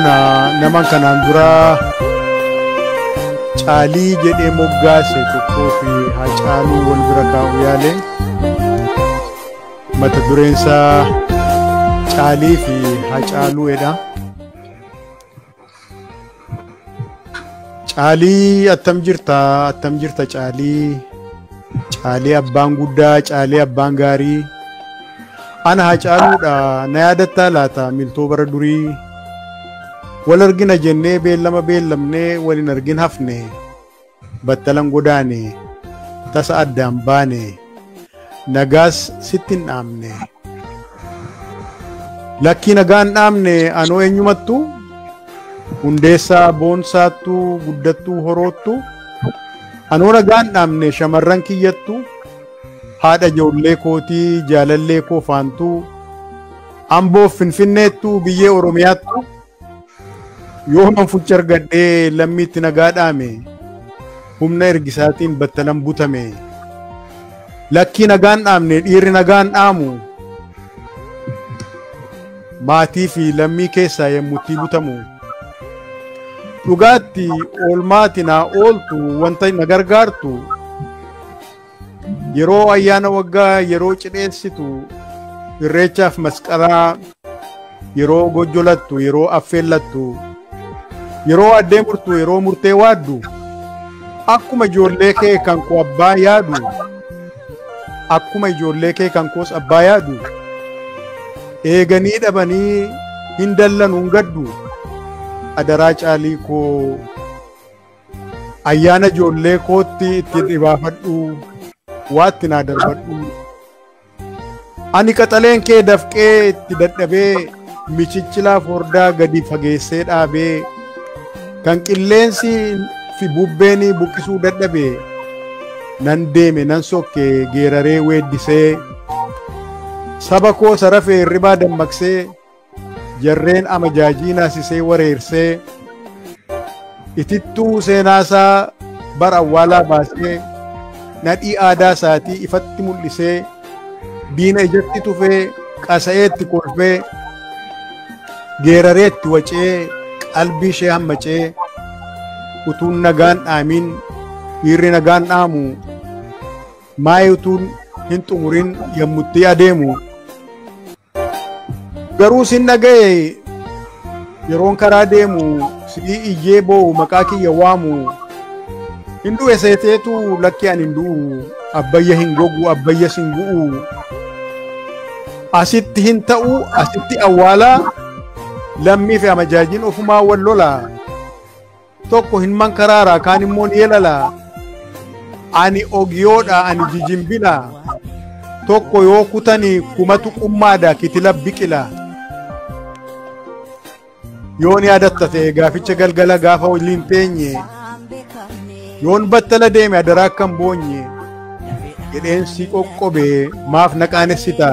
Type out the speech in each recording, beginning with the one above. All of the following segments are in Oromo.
Kana naman kanaan dura Caalii jedhee moggaase tokkoo fi Haacaaluu wal bira kaa'u yaale. Mata dureen isaa Caalii fi Haacaaluudha. Caalii attam jirta, attam jirta Caalii. Caalii abbaan guddaa, Caalii abbaan gaarii. Ana Haacaaluudha, na yaadattaa laata miltoo bara durii. Wal argina jennee beellama beellamnee wal hin argin hafne. Battalan godaane, tasa addaan baane, nagaas sitti hin dhaamne. Lakkii nagaa hin dhaamne anoo eenyumattu, hundeessaa boonsaattu, guddattuu horoottu, anoo nagaa hin dhaamne shamarran kiyyattu, haadha ijoollee kootii jaalallee koo faantuu, Amboof Finfinneettu biyyee Oromiyaattu, yooman fucha argadhee lammiitti nagaa dhaame, humna ergisaatiin battalan butame. Lakkii nagaan dhaamne dhiirri nagaan dhaamu, maatii fi lammii keessaa yommutti butamu. Dhugaatti oolmaati naa ooltu wanta na gargaartu, yeroo ayyaana waggaa yeroo cidheessitu, irreechaaf masqalaa yeroo gojjolattu, yeroo affeellattu, yeroo addee murtu, yeroo murtee waaddu, akkuma ijoollee kee kan koo abbaa yaadu, akkuma ijoollee kee kan koos abbaa yaadu, eeganii dhabanii hin dallanu hin gaddu. Adaraa Caalii koo ayyaana ijoollee kootti itti dhibaafadhu, waatti naa darbadhu. Ani qaxaleen kee dafqee itti dadhabee michichilaaf hordaa gadi fageessee dhaabee kan qilleensi fi bubbeen buqqisuu dadhabe nan deeme nan sokke geeraree weeddisee saba koo sarafee hirribaa dammaqsee jarreen amajaajii naasisee wareersee itittuu seenaasaa bara awwaalaa baasee nadhii aadaa isaatii ifatti mul'isee diina ijatti tufee qasa'eetti kolfee geerareetti wacee qalbii ishee hammacee utuun nagaan dhaamin dhiirri nagaan dhaamu maayii utuun hin xumurin yommutti adeemu. Garuu sin dhaga'e yeroon karaa deemu si'ii iyyee boo'u maqaa kiyya waamu hin du'e seeteetu lakki ani hin du'u abbayya hin gogu abbayya sin gu'u asitti hin ta'u asitti awwaalaa lammii fi amajaajiin ofumaa wal lolaa tokko hin mankaraaraa kaan immoo ni yelalaa ani ogiyoodha ani jijimbila tokko yoo kutanii kumatu qummaadha kitila biqila. Yoon yaadatta ta'e gaaficha galgala gaafa waliin teenye yoon battala deeme adaraa akkam boonye jedheen si qoqqobe maaf na qaanessita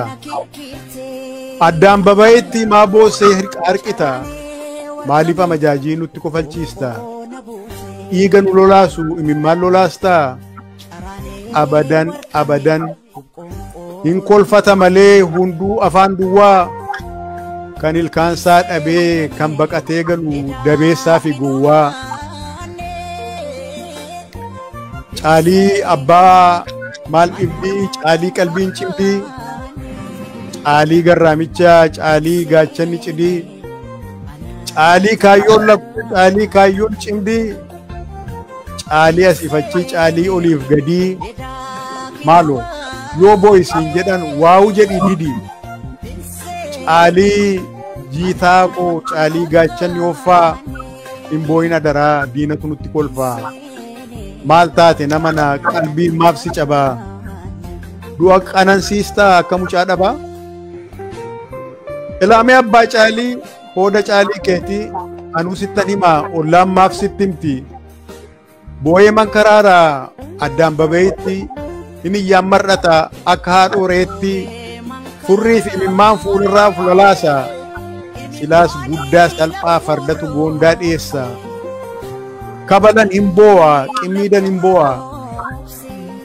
addaan baba'etti maa boossee harqita maaliif amajaajii nutti kofalchiista dhiiga nu lolaasu imimmaan lolaasta abadan abadan hin kolfata malee hunduu afaan duwwaa kan ilkaansaa dhabee kan baqatee galu dabeessaa fi gowwaa. Caalii abbaa maal dhibbii, caalii qalbiin cimdii, caalii garraamichaa, caalii gaachanni cidii, caalii kaayyoon lakkuu, caalii kaayyoon cimdii, caalii asiifachii, caalii oliif gadii. Maaloo yoo boo'isiin jedhan waa'u jedhii didi. Caalii jiitaa koo, caalii gaachanni hoffaa, hin boo'in adaraa diinatu nutti kolfaa. Maal taate nama na qalbiin maaf si cabaa? Du'a qanansiistaa akka mucaa dhabaa? Ilaamee abbaa caalii hooda caalii keetii anuu sittan himaa ollaan maaf sitti himti? Boo'ee mankaraaraa addaan baba'itti hin iyyaan mar'ata akka haadhoo reetti furrii fi imimmaan fuulirraa fulalaasa silaas guddaa salphaa fardatu goondaa dhiyeessa. Kabalan hin boo'a, qimmiidan hin boo'a.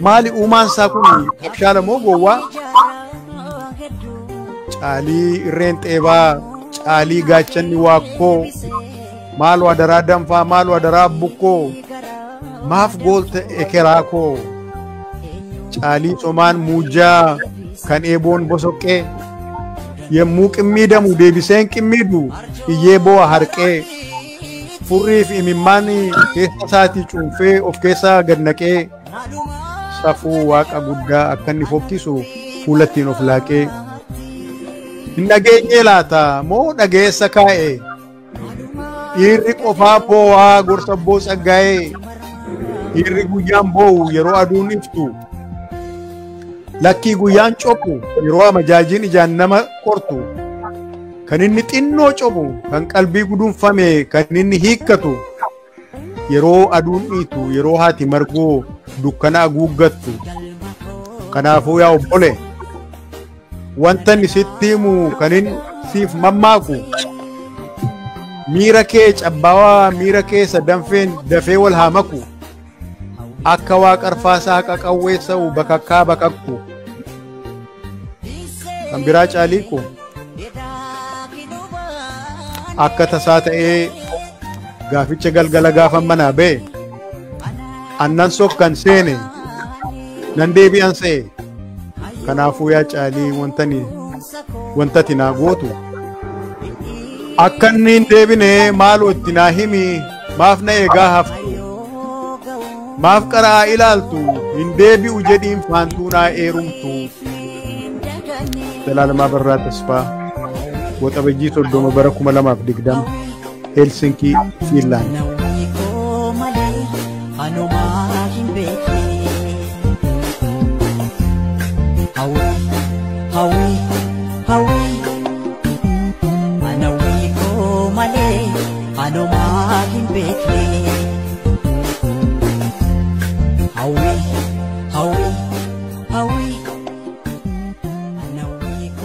Maali uumaan isaa kun abshaala moo gowwaa? Caalii irreen xeebaa, caalii gaachanni waakkoo, Maaloo adaraa danfaa, maaloo adaraa bukkoo, maaf goolta ekeraa koo? Caalii somaan muujaa kan eeboon bosoqqee, yemmuu qimmiidamu deebiseen qimmiidu iyyee boo'a harqee, furrii fi imimmaan keessa isaatii cuunfee of keessaa gad naqee, safuu waaqa guddaa akka inni fokkisu fuulattiin of laaqee. Hin dhageenyee laata moo dhageessa kaa'e? Dhiirri qofaa boo'aa gorsa abboo Tsaggaa'ee. Dhiirri guyyaan boo'u yeroo aduun iftu. Lakkii guyyaan cophu yeroo amajaajiin ijaan nama qortu. Kan inni xinnoo cophu, kan qalbii gudunfame, kan inni hiikkatu. Yeroo aduun dhiitu, yeroo haati margoo dukkana haguuggattu. Kanaafuu yaa obbole, wanta inni sitti himu kan inni siif mammaaku, miira kee cabbaawaa miira keessa danfeen dafee wal haa maku. Akka waa qarfaasaa haqa qawweessa'u bakakkaa bakakku. Kan biraa caaliiku akka tasaa ta'ee gaaficha galgala gaafa manaa ba'e annan sokkan seene nan deebi'an se'e. Kanaafuu yaa Caalii, wantati naa gootu akka inni hin deebine maaloo itti naa himi. Maaf na eegaa haftu? Maaf qara'aa ilaaltu? Hin deebi'u jedhiin faantuu naa eerumtu. Zalaalamaa Barraa Tasfaa, Waxabajjii 30 bara 2020, Helsinkii, Fiinlaand. Nawwii koo malee anumaa hin beekne. Hawwii, hawwii, hawwii. Nawwii koo malee anumaa hin beekne.